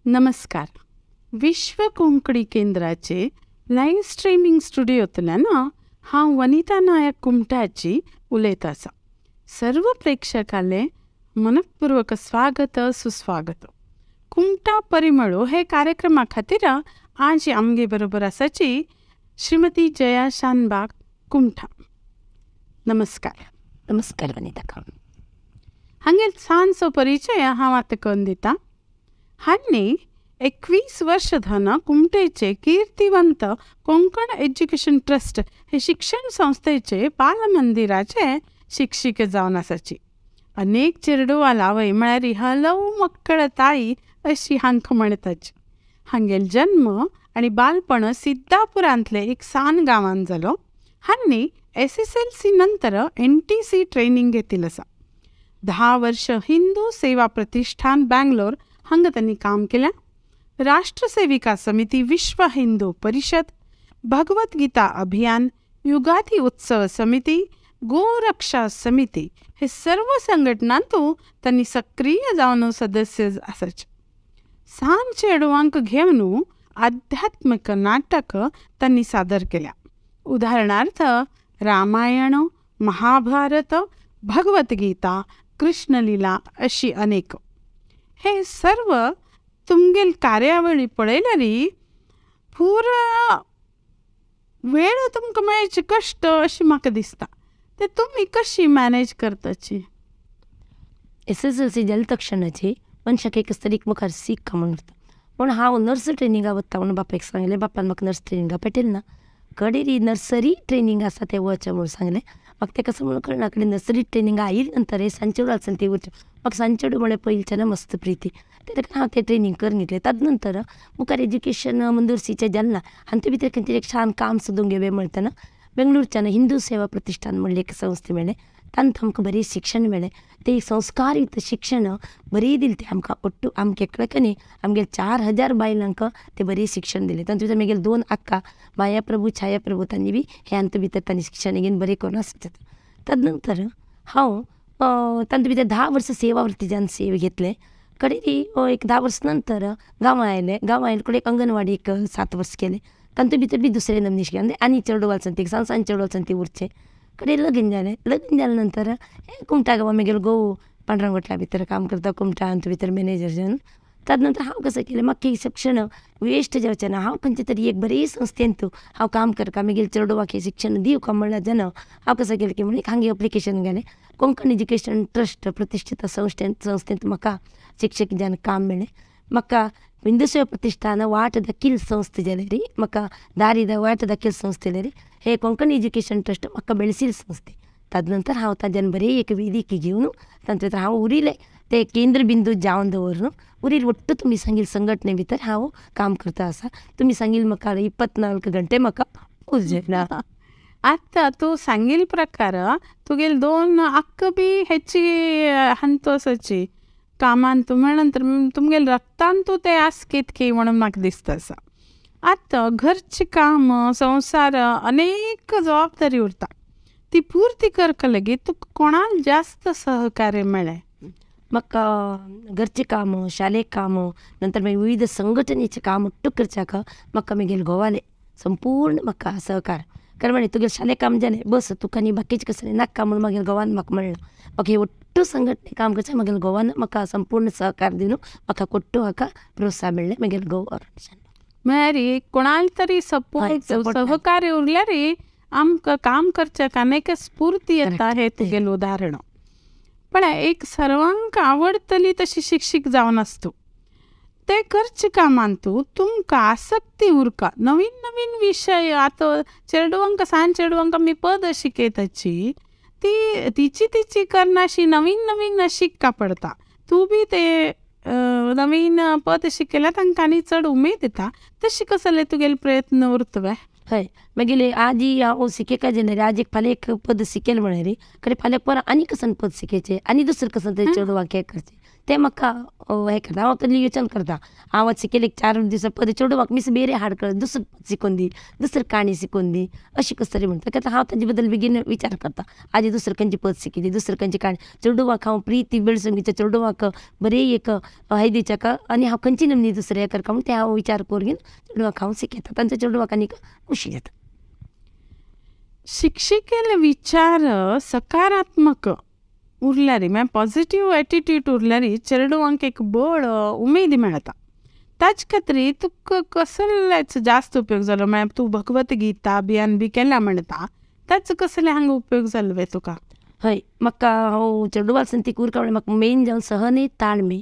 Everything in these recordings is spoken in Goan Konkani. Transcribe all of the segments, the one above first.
नमस्कार. विश्व कोंकणी केंद्राचे लायव्ह स्ट्रिमींग स्टुडियोंतल्यान हांव वनिता नायक कुमटाची उलयत आसा. सर्व प्रेक्षकाले मनपूर्वक स्वागत सुस्वागत. कुमटा परिमळो हे कार्यक्रमा खातीर आज आमगे बरोबर आसाची श्रीमती जया शानबाग कुमठा. नमस्कार. नमस्कार वनिता. हांगेल ल्हानसो परिचय हांव आतां करून दिता. हांणी 21 वर्ष धन कुमटेचे कीर्तिवंत कोंकण एज्युकेशन ट्रस्ट हे शिक्षण संस्थेचे बालमंदिराचे शिक्षिका जावन आसाची. अनेक चेरडुवां लावय म्हळ्यार हलव मक्कळ ताई अशी हांकां म्हणटाची. हांगेल जन्म आनी बालपण सिद्धापुरांतले एक सान गांवांत जालो. हांणी SSLC नंतर NTC training घेतिल्लें आसा. 10 वर्ष हिंदू सेवा प्रतिष्ठान बँगलोर हांगा तांणी काम केलें. राष्ट्रसेविका समिती, विश्व हिंदू परिषद, भगवत गीता अभियान, युगादी उत्सव समिती, गोरक्षा समिती हे सर्व संघटनांतू तांणी सक्रीय जावन सदस्य आसाचे. सान चेडवांक घेवन आध्यात्मिक नाटक तांणी सादर केल्या. उदाहरणार्थ रामायण, महाभारत, भगवद्गीता, कृष्णलीला अशी अनेक. हे सर्व तुमगेल कार्यावळी पळयल्यार पुरा वेळ तुमकां मेळचे कश्ट अशें म्हाका दिसता. ते तुमी कशी मॅनेज करताची? SSLC जाले तक्षणाची मनशाक एक तरी मुखार सीख म्हणून उरता. पूण हांव नर्स ट्रेनिंगा वता म्हणून बापायक सांगलें. बापान म्हाका नर्स ट्रेनिंगा पेटयलें ना. कडेन नर्सरी ट्रेनिंग आसा तें वचें म्हणून सांगलें. म्हाका तें कसो म्हणून कळना. कडेन नर्सरी ट्रेनिंग आयली नंतर हे सांजचेडू आसा तें वचचें. म्हाका सांजचेडू म्हळ्यार पयलींच्यान मस्त प्रिती. तेका हांव तें ट्रेनिंग करून घेतलें. ताजे नंतर मुखार एज्युकेशन मुंदुरसीचें जालें ना. आनी ते भितर खंय तरी एक छान काम सोदूंक घेवया म्हणटना बेंगलोरच्यान हिंदू सेवा प्रतिष्ठान म्हणलें एक संस्थे मेळ्ळें. तांत आमकां बरें शिक्षण मेळ्ळें. तें संस्कारयुक्त शिक्षण बरें दिलें तें आमकां. ಒಟ್ಟು आमकां एकल्याक न्ही, आमगेले 4000 बायलांक तें बरें शिक्षण दिलें. तातूंत भितर म्हगेले 2 आक्का माया प्रभू, छाया प्रभू तांणी बी हे हातूंत भितर तांणी शिक्षण घेवन बरें करून आसता. तद नंतर हांव तातूंत भितर 10 वर्सां सेवावृत्तीच्यान सेवा घेतलें. कडेन एक 10 वर्स नंतर गांवां आयलें. गांवां आयले कडेन एक अंगणवाडीक 7 वर्स केलें. तातूंत भितर बी दुसरें नमनीश केलें. आनी चेडूं वाचून ती सान सान चेडूं वाचून ती उरचें. कडेन लगीन जालें. लगीन जालें नंतर कुमटा गांवां म्हगेलो घोव पांडुरंग भितर काम करता. कुमटा हातूंत भितर मॅनेजर जावन. ताजे नंतर हांव कसो केलें, म्हाका शिक्षण वेस्ट जावचें ना. हांव खंयचे तरी एक बरी संस्थेंत हांव काम करता, म्हगेले चेडवाक शिक्षण दिवं काय म्हणल्यार जाणा हांव कसो केलें की म्हणून हांगा एप्लिकेशन घालें. कोंकण एज्युकेशन ट्रस्ट प्रतिश्ठीत संस्थेंत म्हाका शिक्षक जावन काम मेळ्ळें. म्हाका हिंदू सेवा प्रतिष्ठान वाट दाखील संस्थे जाल्यार म्हाका दारी वाट दाखील संस्थे जाल्यार हे कोंकण एज्युकेशन ट्रस्ट म्हाका बेळसील संस्थे. ताजे नंतर हांव ताज्यान बरें एक वेदिकी घेवन तातूंत भितर हांव उरिल्लें ते केंद्रबिंदू जावन दवरून उरिल्लें ಒಟ್ಟು तुमी सांगिल्ले संघटने भितर हांव काम करता आसा. तुमी सांगिल्लें म्हाका 24 घंटे म्हाका उरचें ना. आतां तूं सांगिल्ले प्रकार तुगेले 2 आक्क बी हेची हांतू आसाची कामांत म्हळ्या नंतर तुमगेले रक्तांतू ते आसकेत की म्हणून म्हाका दिसता आसा. आतां घरचें काम, संवसार, अनेक जबाबदारी उरता. ती पुर्ती करपा लेगीत तुका कोणाक जास्त सहकार्य मेळ्ळें? म्हाका घरचें काम, शाले काम, नंतर मागीर विविध संघटनेचें काम ಒಟ್ಟು करच्याक म्हाका म्हगेले घोवालें संपूर्ण म्हाका सहकार. कारण म्हणलें तुगेलें शाले काम जालें बस तुका आनी बाकीचें कसलें नाका म्हणून म्हगेले घोवान म्हाका म्हणलें. म्हाका हें ಒಟ್ಟು संघटने काम करच्याक म्हगेले घोवान म्हाका संपूर्ण सहकार दिवन म्हाका ಒಟ್ಟು हाका प्रोत्साहन मेळ्ळें म्हगेले घोव. म्हळ्यार कोणाल तरी सपोर्ट, सहकार्य उरल्यार आमकां काम करच्याक आनी स्फूर्ती येता. हें तुगेलें उदाहरण. पण एक सर्वांक आवडटली तशी शिक्षीक जावन आसतू. ते करचे कामांतू तुमकां आसक्ती उरका. नवीन नवीन विशय आतां चेडवांक सान चेडवांक आमी पद शिकयताची ती तिची तिची करनाशी नवीन नवीन शिकका पडता. तूं बी ते नवीन पद शिकयल्यार तांकां आनी चड उमेद येता. तशी कसले तुगेले प्रयत्न उरता वे? हय, मागीर आजी हांव शिकयता जाल्यार आजयेक फाल्यां एक पद शिकयलें म्हळ्यार कडेन फाल्यां परत आनी कसन पद शिकयचें आनी दुसरें कसन तरी चेडवांक हें करचें. ते म्हाका हें करता. हांव आतां योचन करता, हांव आतां शिकयलें 4 दिसा पद चेडवाक मिस बेरे हाड कर, दुसरें पद शिकोवन दी, दुसरी काणी शिकोवन दी अशें कशें तरी म्हणटा. कित्याक हांव ताजे बद्दल बेगीन विचार करता. आजी दुसरी खंयची पद शिकयली, दुसरी खंयची काणी, चेडवाक हांव प्रिती बेळसंगीच्या चेडवाक बरी एक हें दिवच्याक आनी हांव खंयची नमनी दुसरें हें करता म्हूण तें हांव विचार करून चेडवाक हांव शिकयता. तांच्या चेडवाक आनीक खुशी जाता. शिक्षिकेले विचार सकारात्मक उरल्यार, म्हळ्यार पॉझिटिव्ह एटिट्यूड उरल्यार चेडवांक एक बळ उमेद मेळटा. ताजे खातीर तुका कसलेच जास्त उपयोग जालो? म्हळ्यार तूं भगवत गीता बियान बी केल्या म्हणटा, ताचो कसले हांगा उपयोग जालो वे तुका? हय, म्हाका हांव चेडवां ती उरका म्हळ्यार म्हाका मेन जावन सहने ताळमे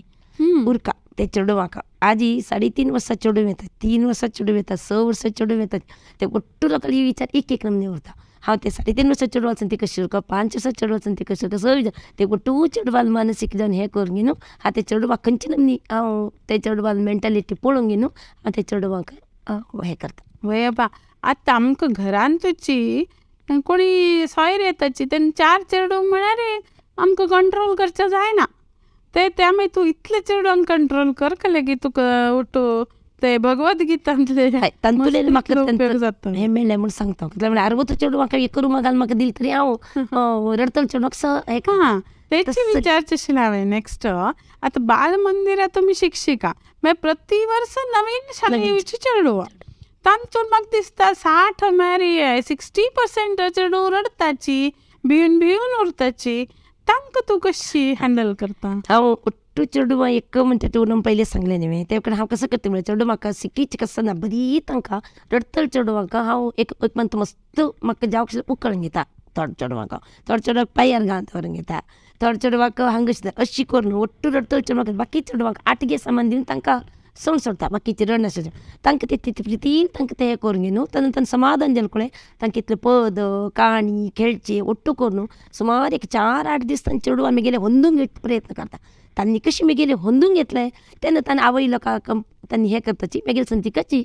उरका ते चेडवांक. आजी 3.5 वर्सां चेडूं येता, 3 वर्सां चेडूं येता, 6 वर्सां चेडूं येता, ते ಒಟ್ಟು लोकांनी विचार एक एक नमने उरता. हांव ते 3.5 वर्सां चेडवां ती कशी उरका, 5 वर्सां चेडवां ती कशी उरका, 6 ते ಒಟ್ಟು चेडवान मानसीक जावन हें करून न्हू हांव ते चेडवाक खंयची नमनी हांव ते चेडवान मेंटालिटी पळोवन न्हू हांव ते चेडवांक हें करता. वय बा, आतां आमकां घरान तुजी कोणी सोयर येताची तेन्ना 4 चेडूं म्हळ्यार आमकां कंट्रोल करचें जायना. ते त्या मागीर तूं इतले चेडवांक कंट्रोल कर लेगीत तुका ओटो ते भगवत गीतांतले तांतुले म्हाका हें मेळ्ळें म्हूण सांगता. कित्याक म्हळ्यार अर्वत चेडूं म्हाका एक करूं घाल म्हाका दिल तरी हांव रडतलो चेडवाक स हां तेची विचारचें हांवें नेक्स्ट. आतां बाल मंदिरां तुमी शिक्षिका मागीर प्रति वर्स नवीन शाळेची चेडवां तांतून म्हाका दिसता 60 म्हळ्यार 60% चेडूं रडताची, भिवन भिवन उरताची, तांकां तूं कशी हँडल करता? हांव ಒಟ್ಟು चेडवां एक म्हणटा तूं पयलीं सांगलें न्ही, ते हांव कसो करता म्हळ्यार चेडूं म्हाका शिकीच कसो ना बरी तांकां रडटले चेडवांक हांव एक एक मंथ मस्त म्हाका जावं उकळून घेता. थोडे चेडवांक, थोडे चेडवांक पांयार घालून दवरून घेता, थोडे चेडवांक हांगा अशी करून ಒಟ್ಟು रडटले चेडवांक बाकी चेडवांक आटगे सामान दिवन तांकां सोडून सोडटा. बाकीचे रडनासता तांकां ते प्रितीन तांकां ते हें करून न्हू तेन्ना तांकां समाधान जालें कळ्ळें. तांकां इतलें पद काणी खेळचें ಒಟ್ಟು करून सुमार एक 4-8 दीस तांचे चेडवां म्हगेलें होंदूंक घेवचो प्रयत्न करता. तांणी कशें म्हगेलें होंदूंक घेतलें तेन्ना तांणी आवय लोकांक तांणी हें करपाची मागीर संती कशी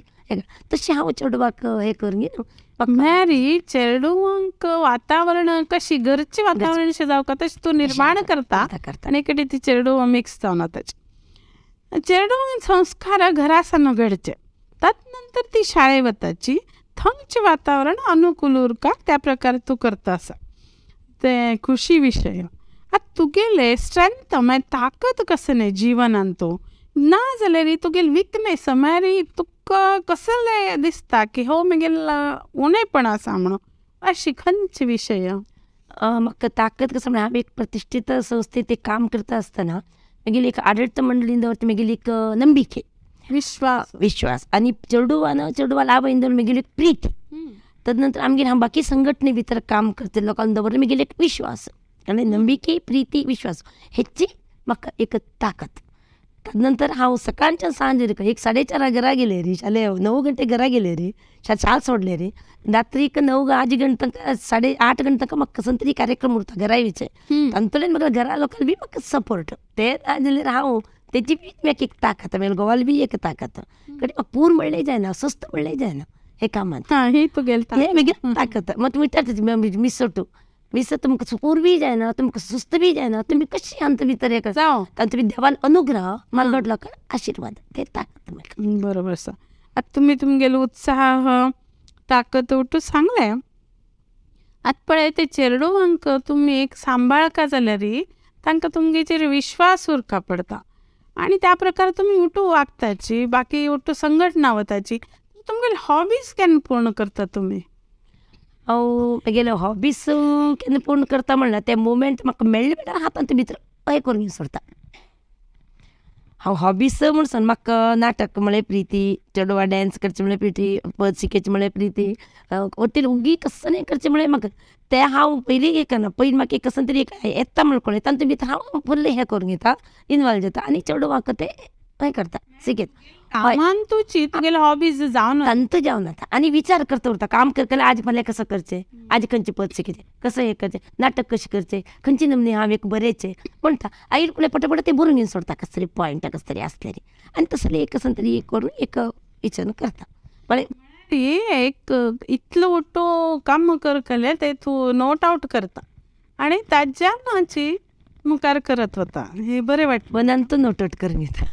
तशें हांव चेडवाक हें करून न्हू. म्हळ्यार चेडवांक वातावरण कशी घरचें वातावरण अशें जावका तशें तूं निर्माण करता आनी एकटे ती चेडवां मिक्स जावन वताची. चेडवांक संस्कार घरा सावन घडचे, तत् नंतर ती शाळे वताची, थंयचें वातावरण अनुकूल उरका त्या प्रकारे तूं करता आसा तें खुशी विशय. आतां तुगेलें स्ट्रेंथ म्हळ्यार ताकद कसलें जिवनान तूं ना जाल्यार तुगेली विकनेस म्हळ्यार तुका कसलें दिसता की हो म्हगेलो उणेपण आसा म्हणून अशी खंयचे विशय? म्हाका ताकद कसो म्हळ्यार हांव एक प्रतिश्ठीत संस्थेत एक काम करता आसतना म्हगेली एक आडळत मंडळीन दवरता म्हगेली एक नंबिके, विश्वास विश्वास आनी चेडवान चेडवा आवयन दवर म्हगेली एक प्रीत. तदनंतर आमगेर हांव बाकी संघटने भितर काम करता लोकांक दवरता म्हगेली एक विश्वास आनी नंबिके, प्रिती, विश्वास हेची म्हाका एक ताकद. तदनंतर हांव सकाळच्यान सांज एक 4:30 घरा गेले रे, शाले 9 घंटे घरा गेले रे, शाल सोडले रे, रात्रीक 9 आठ गंटे 8:30 गंटे म्हाका कसो तरी कार्यक्रम उरता घरा येवचे. तांतूंतल्यान म्हाका घरा लोकांक बी म्हाका सपोर्ट ते जाल्यार हांव तेची बी म्हाका एक ताकद, मागीर घोवाली बी एक ताकद. कारण म्हाका पूर म्हणलें जायना, अस्वस्थ म्हणलें जायना हे कामांत. ही तुगेली हें मागीर ताकद. मागीर विचारता मिसळ तूं मिसळ तुमकां पूर बी जायना, तुमकां सुस्त बी जायना, तुमी कशी आमचे भितर हें करता? तांचो देवान अनुग्रह, मालवड लोकांक आशिर्वाद, ते ताकद म्हाका. बरोबर आसा. आतां तुमी तुमगेलो उत्साह ताकद ओटू सांगलें. आतां पळय ते चेडवांक तुमी एक सांबाळका जाल्यार तांकां तुमगेचेर विश्वास उरका पडटा आनी त्या प्रकार तुमी उठू वागताची, बाकी उठू संघटना वताची. तुमगेले हॉबीज केन्ना पूर्ण करता तुमी? हांव म्हगेले हॉबीज केन्ना पूर्ण करता म्हणल्यार ते मुवमेंट म्हाका मेळ्ळें म्हणल्यार हांव तांचे भितर हें करून सोडटा. हांव हॉबीज म्हूण सांग म्हाका नाटक म्हळ्यार प्रिती, चेडवां डांस करचें म्हळ्यार प्रिती, पद शिकयचें म्हळ्यार प्रिती, वटेन उगी कसलें करचें म्हळ्यार म्हाका तें हांव पयलीं हें करना. पयलीं म्हाका एक कसलें तरी एक येता म्हण कळ्ळें तांचे भितर हांव फुल्ल हें करून घेता, इनवॉल्व जाता आनी चेडवांक तें हें करता शिकयता. कामान तुजी तुगेले हॉबीज जावन तांतू जावन वता आनी विचार करता उरता काम करतना आज फाल्यां कसो करचें, आज खंयचें पद शिकयचें, कसो हें करचें, नाटक कशें करचें, खंयची नमनी हांव एक बरयचें म्हणटा. आयज पटापट तें बरोवन घेवन सोडटा कसले तरी पॉयंट कसले तरी आसलेले आनी तसले एक कसो तरी करून एक विचार करता. एक इतलो मोठो काम करतले ते तूं नोट आवट करता आनी ताज्यान मुखार करत वता हे बरें वाटलें मनान तो नोटोट करून घेता.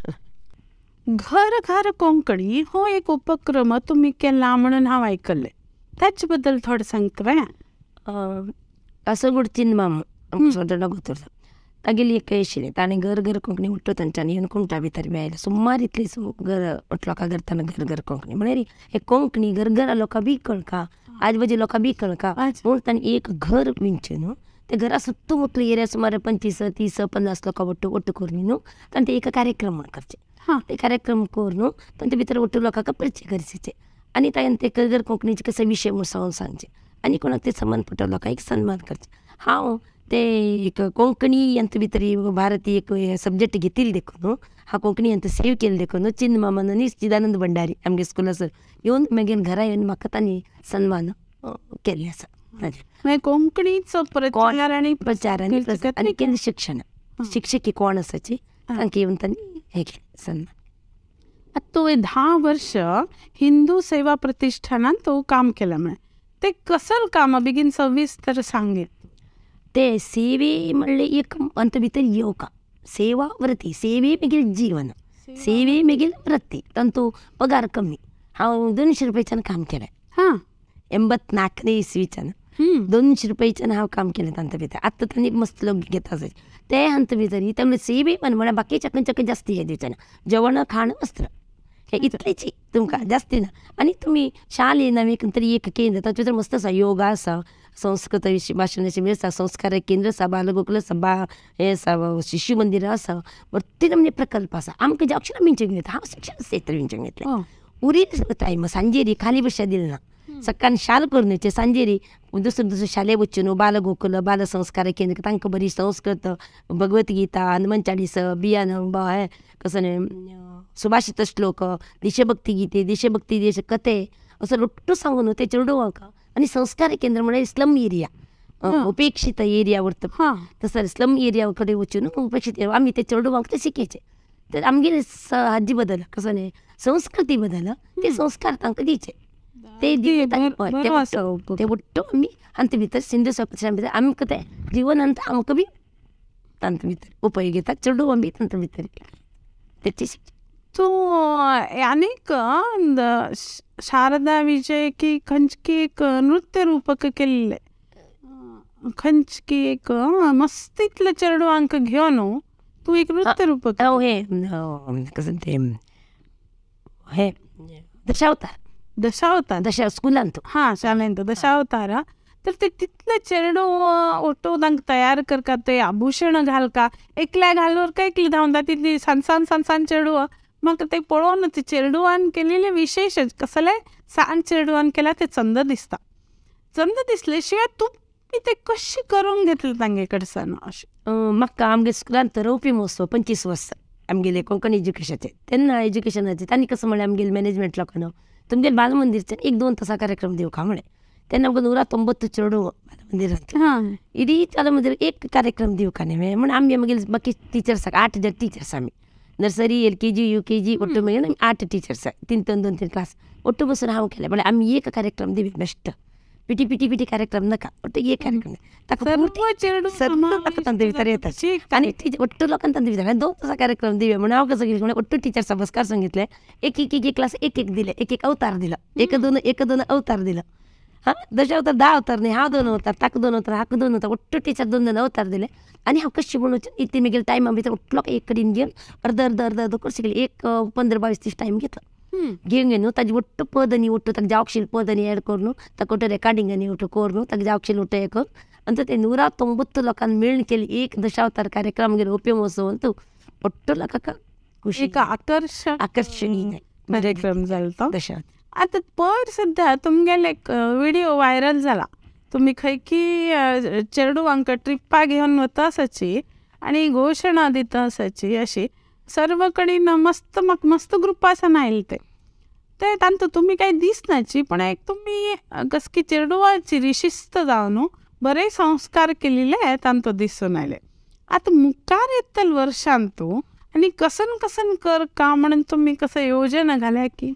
घर घर कोंकणी हो एक उपक्रम तुमी केला म्हणून हांव आयकल्लें, ताचे बद्दल थोडें सांगता? कासरगोड चिन्माम आमकां गोतोर तागेली एक आशिल्लें ताणें घर घर कोंकणी उठ्ठो तांच्यांनी येवन कुमटा भितर बी आयले सुमार इतले घर लोकां करतना घर घर कोंकणी म्हळ्यार हे कोंकणी घर घरा लोकां बी कळका आजबाजू लोकां बी कळका म्हूण ताणें एक घर विणचें न्हू ते घरा सुत्तू मुतली एरिया सुमार 25 30 50 लोकां ಒಟ್ಟು ಒಟ್ಟು करून न्हू ताणें ते एक कार्यक्रम म्हूण करचे ते कार्यक्रम करून तांचे भितर ಒಟ್ಟು लोकांक परिचय करचे आनी ताणें ते घर घर कोंकणीचे कशे विशय म्हूण सांगचे आनी कोणाक ते संबंदपट्ट लोकांक एक सन्मान करचे. हांव ते एक कोंकणी अंत भितर भारतीय एक सब्जेक्ट घेतिल्ले देखून हांव कोंकणी अंत सेव केले देखून चिन्मामान आनी चिदानंद भंडारी आमगे स्कुलासर येवन मागीर घरा येवन म्हाका तांणी सन्मान केल्ले आसा. मागीर कोंकणीचो प्रचार आनी प्रचार आनी केलें शिक्षण शिक्षकी कोण आसाची तांकां येवन तांणी हें केलें सन्मान. आतां तुवें 10 वर्ष हिंदू सेवा प्रतिष्ठानान तूं काम केलां म्हळें, ते कसल काम बेगीन सविस्तर सांगें. ते सेवे म्हणलें एक अंत भितर येवका सेवा वृत्ती सेवे मागीर जीवन सेवे मागीर वृत्ती तांतू पगार कमी. हांव 200 रुपयाच्यान काम केलें. हां 84 इसवीच्यान 200 रुपयाच्यान हांव काम केलें तांचे भितर. आतां तांणी मस्त लोक घेता आसा ते हांत भितर त्यामुळे सेवे पण म्हळ्यार बाकीच्या खंयच्या जास्ती हे दिवचे ना जेवण खाण वस्त्र हे इतलेची तुमकां जास्ती ना. आनी तुमी शालेन आमी तरी एक केंद्र ताचे भितर मस्त आसा योगा आसा संस्कृत भाशण आसा संस्कार केंद्र आसा बालगोकुल आसा बा हें आसा शिशु मंदिर आसा भरती नमूने प्रकल्प आसा. आमकां जे अक्षरां विंचून घेता हांव शिक्षण क्षेत्र विंचून घेतलें. उरिल्ले टायम सांजेरी खाली बशा दिलें ना सकाळी शाल करून येवचें सांजेरी दुसरे दुसरे शाले वचून न्हू बालगोकुल बालसंस्कार केंद्र तांकां बरी संस्कृत भगवद्गीता हनुमान चालीस बियान हें कसं सुभाषित श्लोक देशभक्ती गीते देशभक्ती देश कथे असो रोट्टो सांगून न्हू ते चेडवांक. आनी संस्कार केंद्र म्हळ्यार स्लम एरिया उपेक्षीत एरिया उरता तसो स्लम एरिया कडेन वचून उपेक्षीत आमी ते चेडवांक ते शिकयचे. तर आमगेले हाजी बदल कसो न्ही संस्कृती बदल ते संस्कार तांकां दिवचे ते ते ಒಟ್ಟು आमी आमचे भितर सिंधू सप्तशा भितर आमकां ते जिवनांत आमकां बी तांचे भितर उपयोग येता चेडवां बी तांचे भितर तेची. तूं आनीक शारदा विजय की खंयची एक नृत्य रूपक केल्लें खंयची एक मस्त इतले चेडवांक घेवन तूं एक नृत्य रूपक हें कसं तें हें दशावतार दशावतार दशा स्कुलांत हां शाळेंत दशावतार. तर ते तितले चेडो ओटो तांकां तयार करका ते आभूषण घालका एकल्या घालून काय एकली धांवता तितली सान सान सान सान चेडवां म्हाका ते पळोवन ते चेडवान केलेले विशेश कसले सान चेडवान केल्या ते चंद दिसता चंद दिसले शिवाय तुमी ते कशें करून घेतले तांगे कडसान अशें. म्हाका आमगे स्कुलांत रोवपी महोत्सव 25 वर्सां आमगेले कोंकणी एज्युकेशनाचे तेन्ना एज्युकेशनाचे तांणी कसं म्हणलें आमगेले मॅनेजमेंट लोकांनो तुमगेले बालमंदिरच्यान 1-2 तासा कार्यक्रम दिवका म्हणलें. तेन्ना आमकां 190 चेडूं बालमंदिरांत इडी बालमंदिर एक कार्यक्रम दिवका न्ही म्हूण आमी मागीर बाकी टिचर्साक 8 टिचर्स आमी नर्सरी LKG UKG ಒಟ್ಟು मागीर आमी 8 टिचर्स 3 3 2 3 क्लास ಒಟ್ಟು बसून हांव केलें म्हळ्यार आमी एक कार्यक्रम दिवया बेश्ट पिटी पिटी पिटी कार्यक्रम नाका ಒಟ್ಟು एक कार्यक्रम ताका सर्व ताका तांचे भितर येता आनी ಒಟ್ಟು लोकांक तांचे भितर 2 तासा कार्यक्रम दिवया म्हणून हांव कसं कितें ಒಟ್ಟು टिचर्सा बसकार सांगितलें एक एक एक क्लास एक एक दिलें एक एक अवतार दिलो 1 2 1 2 अवतार दिलो. हां दशावतार 10 अवतार न्ही हांव 2 अवतार ताका 2 अवतार हाका 2 अवतार ಒಟ್ಟು टिचर 2 2 अवतार दिले आनी हांव कशें म्हणून इतली मागीर टायमा भितर ಒಟ್ಟು लोक एक कडेन घेवन अर्द अर्द अर्द अर्द करून शिकलें एक 15-22 दीस टायम घेतलो घेवन घेवन ताजें ಒಟ್ಟು पद आनी ಒಟ್ಟು ताका जावकशील पद आनी एड करून ताका ಒಟ್ಟು रेकॉर्डिंग आनी ಒಟ್ಟು करून ताका जावकशील ಒಟ್ಟು हें करून आनी ते 190 लोकांनी मेळून केली एक दशावतार कार्यक्रम रोप्य महोत्सव अंतू ಒಟ್ಟು लोकांक खुशी एक आकर्शक आकर्षणीय कार्यक्रम जालो तो दशावतार. आतां पयर सद्या तुमगेले एक व्हिडिओ व्हायरल जाला तुमी खंय की चेडवांक ट्रिप्पा घेवन वता आसाची आनी घोशणा दिता आसाची अशी सर्व कडेन मस्त म्हाका मस्त ग्रुपासान आयले ते ते तांतूं तुमी कांय दिसनाची पण एक तुमी कसकी चेडवाची शिस्त जावन बरे संस्कार केलेले तांतूं दिसून आयले. आतां मुखार येतले वर्षांतू आनी कसन कसन कर का म्हणून तुमी कसं योजना घाल्या की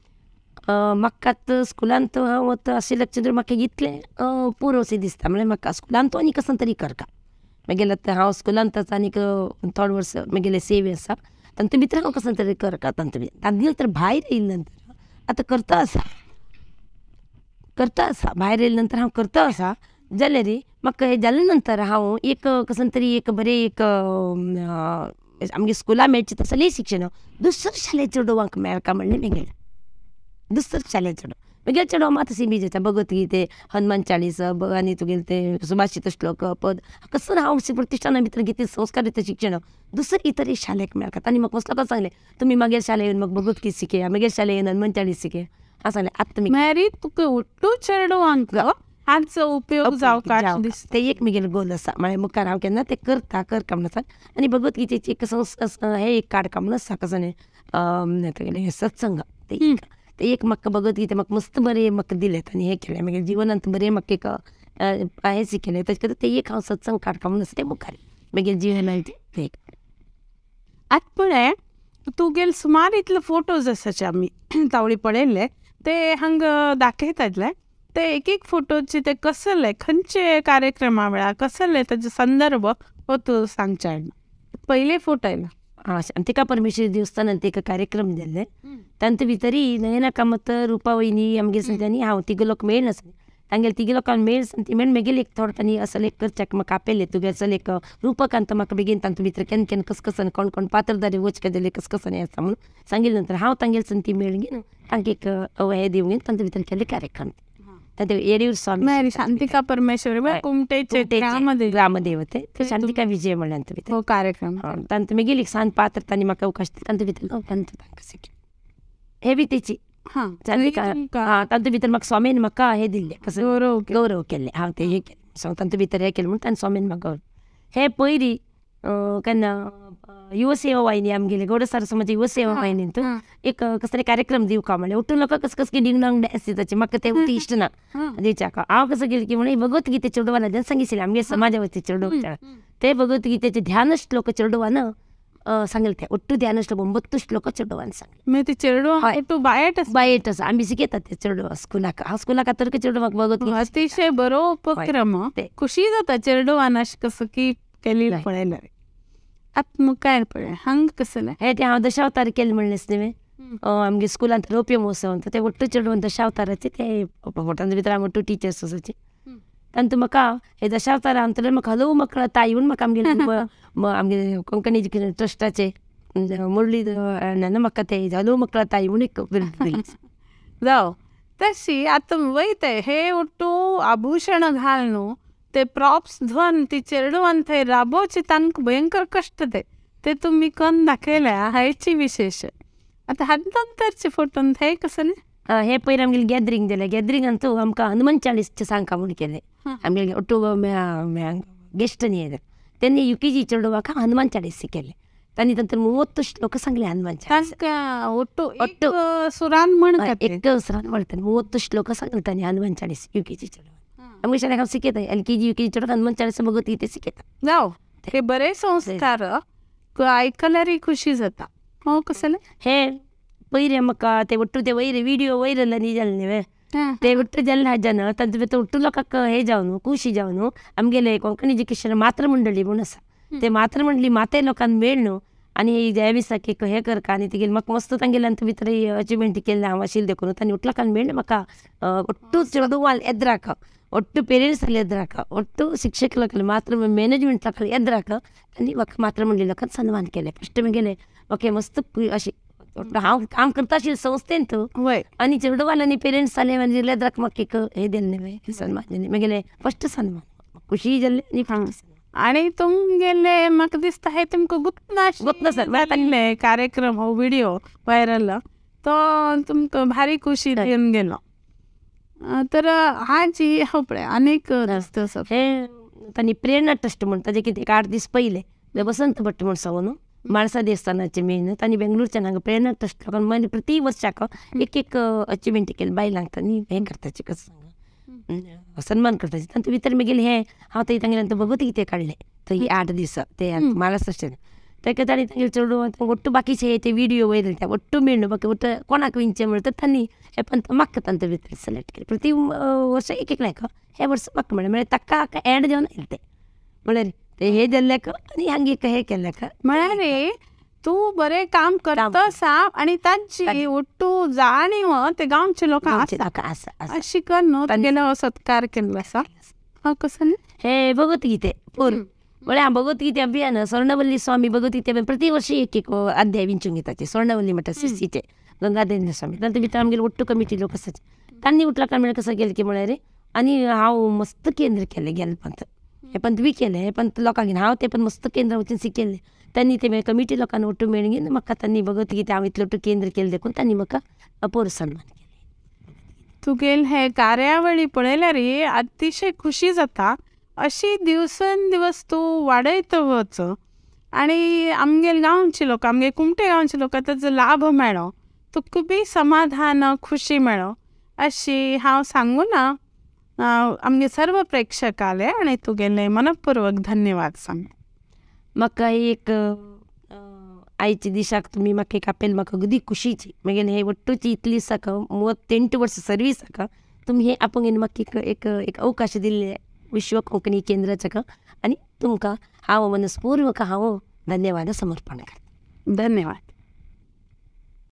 म्हाका स्कुलांत हांव वता अशें लक्ष म्हाका इतलें पुरो अशें दिसता म्हळ्यार म्हाका स्कुलांत आनी कसन तरी करका मागीर आतां हांव स्कुलांत आनीक थोडे वर्स मागीर सेवे आसा तांतून भितर हांव कसो तरी करता तांतून तांतून नंतर भायर येयले नंतर आतां करता आसा करता आसा भायर येयले नंतर हांव करता आसा जाल्यार म्हाका हें जाले नंतर हांव एक कसो तरी एक बरें एक आमगे स्कुलां मेळचें तसलें शिक्षण दुसऱ्या शाले चेडवांक मेळका म्हणलें मागीर दुसऱ्या शाले चेडूं मागीर चेडवां मात सिमी जाता भगवद्गीते हनुमान चालीसा आनी तुगेले ते सुभाषित श्लोक पद कसो हांव प्रतिष्ठाना भितर घेतले संस्कार दिता शिक्षण दुसरे इतर शालेक मेळटा आनी म्हाका मस्त लोकांक सांगलें तुमी मागीर शाले येवन म्हाका भगवद्गीत शिकया मागीर शाले येवन हनुमान चालीस शिकया हांव सांगलें आतां तुमी म्हळ्यार तुका उट्टू चेडवांक हाचो उपयोग जावपाक दिसता ते एक म्हगेलो गोल आसा म्हळ्यार मुखार हांव केन्ना तें करता करता म्हणून आसा आनी भगवद्गीतेची एक हें एक काडका म्हणून आसा कसो तुगेलें सत्संग ते ते एक म्हाका भगवद्गीता म्हाका मस्त बरें म्हाका दिलें आनी हें केलें मागीर जिवनांत बरें म्हाका एक हें शिकयलें ताचे खातीर तें एक हांव सत्संग काडका म्हणून आसा तें मुखार मागीर जिवनांत तें एक. आतां पळय तुगेले सुमार इतले फोटोज आसाचे आमी तावळी पळयल्ले ते हांगा दाखयताले ते एक एक फोटोचे ते कसले खंयचे कार्यक्रमा वेळार कसले ताजे संदर्भ हो तूं सांगचे पयले फोटो आयला. आं शांतिका परमेश्वरी देवस्थानांत एक कार्यक्रम जाल्ले तांचे भितरी नयना कामत रुपा वयनी आमगे तांणी हांव तिग लोक मेळ नासले तांगेले तिग लोकांक मेळ ती मेळ मागीर एक थोडो तांणी असो एक करच्याक म्हाका आपयलें तुगे चल एक रुपकांत म्हाका बेगीन तांचे भितर केन्ना केन्ना कस कसन कोण कोण पात्रदारी वचका जाल्यार कस कसन हें आसा म्हणून सांगिल्लें नंतर हांव तांगेले सन ती मेळ घेवन तांकां एक हें दिवन घेवन तांचे भितर केल्ले कार्यक्रम तांचे येडियूर स्वामी शांतिका परमेश्वरी कुमटेचे ग्रामदेवते ते शांतिका विजय म्हणल्यार भितर हो कार्यक्रम तांचे मागीर एक सान पात्र तांणी म्हाका अवकाश तांचे भितर तांचे तांकां शिकलें हे बी तेची शांतिका हां तांचे भितर म्हाका स्वामीन म्हाका हें दिल्लें कसो गौरव गौरव केल्लें हांव तें हें केलें तांचे भितर हें केलें म्हणून तांणी स्वामीन म्हाका हे पयली केन्ना युवसेवा वाहिनी आमगेली गौडसार समाज युवसेवा वाहिनींत एक कसले कार्यक्रम दिवका म्हणलें उठून लोकां कस कस डिंग डांग डॅन्स दिताचे म्हाका ते इश्ट ना दिवच्याक हांव कसं केलें की म्हणून भगवद्गीते चेडवान जेन्ना सांगितलें आमगे समाजा वती चेडूं ते भगवद्गीतेचे ध्यान श्लोक चेडवान सांगले ते ಒಟ್ಟು ಧ್ಯಾನ ಶ್ಲೋಕ 9 ಶ್ಲೋಕ चेडवान सांगले. मागीर ते चेडवां तूं बायट आसा बायट आसा आमी शिकयतात ते चेडवां स्कुलाक हांव स्कुलाक आतां चेडवांक भगवद्गीता अतिशय बरो उपक्रम खुशी जाता चेडवान अशें कसो की केली पळयल्यार. आतां मुखार पळय हांगा कसलें हें तें हांव दशावतार केलें म्हणलें न्ही आमगे स्कुलांत रौप्य महोत्सव ते ಒಟ್ಟು चेडवान दशावताराचे ते तांचे भितर हांव ಒಟ್ಟು टिचर्स आसाचे तांतूं म्हाका हे दशावतारा अंतरे म्हाका हलव मकळ ताई म्हूण म्हाका आमगे आमगे कोंकणी ट्रस्टाचे मुरली म्हाका ते हलव मकळ ताई म्हूण एक दिली. जावं तशी आतां वयता हे ಒಟ್ಟು आभूषण घाल न्हू ते प्रॉप्स धरून ती चेडवान थंय राबोवचे तांकां भयंकर कश्ट ते ते तुमी कन्न दाखयल्या हायची विशेश. आतां हात नंतरचे फोटोन थंय कसलें हे पयर आमगेलें गॅदरींग जालें गॅदरिंगान तूं आमकां हनुमान चालीसचें सांगका म्हूण केलें आमगेले ಒಟ್ಟು गेस्टांनी येयले तेन्ना UKG चेडवाक हनुमान चालीस शिकयलें तांणी नंतर 30 श्लोक सांगले हनुमान चालीस तांकां ಒಟ್ಟು ಒಟ್ಟು सुरान म्हण एक सुरान म्हणटा 30 श्लोक सांगले तांणी हनुमान चालीस UKG चेडवाक आमगे शाळेक हांव शिकयता LKG UKG चेडवाक हनुमान चालीस भगवद्गीता शिकयता. जावं हे बरे संस्कार आयकल्यारय खुशी जाता. हो कसलें हे पयर म्हाका ते ಒಟ್ಟು ते वयर विडियो व्हायरल आनी जालें न्ही ते ಒಟ್ಟು जालें हाज्यान तांचे भितर ಒಟ್ಟು लोकांक हें जावन खुशी जावन आमगेले कोंकणी एज्युकेशन मातृमंडळी म्हूण आसा ते मातृमंडळी माते लोकांक मेळ न्हू आनी ह्या दिसाक एक हें करका आनी तेगेले म्हाका मस्त तांगेले भितर अचिवमेंट केल्लें हांव आशिल्लें देखून तांणी ಒಟ್ಟು लोकांक मेळ्ळें म्हाका ಒಟ್ಟು चेडवां एद्राक ಒಟ್ಟು पेरेंट्स ಎದುರಾಕ ಒಟ್ಟು ಶಿಕ್ಷಕ लोकांक मातृ मॅनेजमेंट लोकांक एद्राक तांणी म्हाका मातृमंडळी लोकांक सन्मान केलें. फस्ट म्हगेलें म्हाका मस्त अशें हांव काम करता आशिल्लें संस्थेंत आनी चेडवान आनी पेरेंट्स आले आनी लेद्राक म्हाका एक हें दिलें न्ही सन्मान दिलें म्हगेलें फस्ट सन्मान खुशी जाल्लें आनी फस्ट सन्मान. आनी तुमगेले म्हाका दिसता हें तुमकां गुप्त नाशिल्लें कार्यक्रम हो विडियो व्हायरल तो तुमकां भारी खुशी दिवन गेलो. तर हाजी हो पळय आनीक दिसता हे तांणी प्रेरणा ट्रस्ट म्हूण ताजें कितें एक 8 दीस पयलें वसंत भट म्हूण सांगू न्हू म्हाळसा देवस्थानाचे मेन तांणी बेंगलोरच्यान हांगा प्रेरणा ट्रस्ट लोकांक मागीर प्रति वर्साक एक एक अचिवमेंट केले बायलांक तांणी हें करताचे कसो सांगा सन्मान करताचे तांचे भितर मागीर हें हांव थंय तांगेलें भगवद्गीते काडलें थंय 8 दीस ते म्हाळसा स्टेशन ताका तांणी तांगेले चेडूं ಒಟ್ಟು बाकीचे ते विडियो वयर ते ಒಟ್ಟು मेळ्ळें म्हाका ಒಟ್ಟು कोणाक विंचें म्हणटा तांणी हे पण म्हाका तांचे भितर सिलेक्ट केलें. प्रति वर्सा एक एक लायक हे वर्स म्हाका मेळ्ळें म्हळ्यार ताका एड जावन आयलें तें म्हळ्यार ते हे दिल्ल्याक आनी हांगे हे केल्ल्याक. म्हळ्यार तूं बरें काम करता आसा आनी तांची ಒಟ್ಟು जाणीव ते गांवचे लोकांक आसा. अशी कर न्हू तुगेलो सत्कार केल्लो आसा. हा कसो न्ही हे भगवद्गीते पूर म्हळ्यार भगवद्गीते अभियान स्वर्णवल्ली स्वामी भगवद्गीते अभियान प्रति वर्षी एक एक अध्याय विंचून घेताचे. स्वर्णवल्ली म्हणटा सिसीचे गंगाधरेंद्र स्वामी तांचे भितर आमगेले ಒಟ್ಟು कमिटी लोक आसाचे. तांणी उठला म्हळ्यार कसं केलें की म्हळ्यार आनी हांव मस्त केंद्र केलें गेले पंत हे पण तुमी केलें हे पण लोकांक हांव ते पण मस्त केंद्र वचून शिकयल्लें. त्यांनी ते कमिटी लोकांना ಒಟ್ಟು मेळून म्हाका तांणी भगवद्गीता हांव इतलें ಒಟ್ಟು केंद्र केलें देखून तांणी म्हाका पोर सन्मान केलें. तुगेल हे कार्यावळी पळयल्यार अतिशय खुशी जाता. अशी दिवसेंदिवस तूं वाडयत वच आनी आमगेले गांवचे लोक आमगे कुमटे गांवचे लोक ताजो लाभ मेळो, तुका बी समाधान खुशी मेळो अशी हांव सांगू ना आमगे सर्व प्रेक्षकाले आनी तुगेले मनपूर्वक धन्यवाद सांग. म्हाका एक आयच्या दिसाक तुमी म्हाका एक आपेल म्हाका अगदी खुशीची मागीर हे ಒಟ್ಟುची इतली साका 38 वर्सां सर्वीस आसा तुमी हे आपोवन म्हाका एक एक एक अवकाश दिल्ले विश्व कोंकणी केंद्राच्या आनी तुमकां हांव मनस्पूर्वक हांव धन्यवाद समर्पण करता. धन्यवाद.